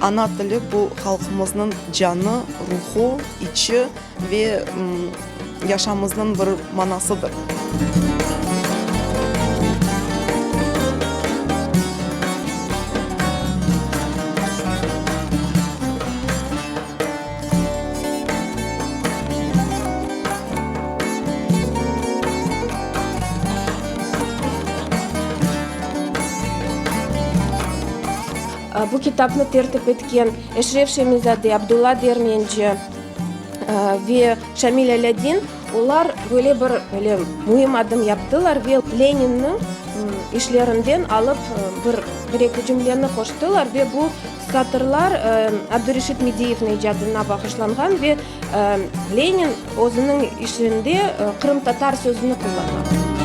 Ana tili, bu halqımıznıñ canı, ruhu, içi ve yaşamıznıñ bir manasıdır. Bu kitapnı tertip etken Eşref Şemizade, Abdulla Dermenci ve Şamil Alâdin, olar böyle bir böyle müim adım yaptılar ve Leninniñ işlerinden alıp bir, bir-eki cümleni qoştılar ve bu satırlar Abdureşit Mediyevniñ icadına bağışlanğan ve Lenin özüniñ işinde qırımtatar sözüni qullana.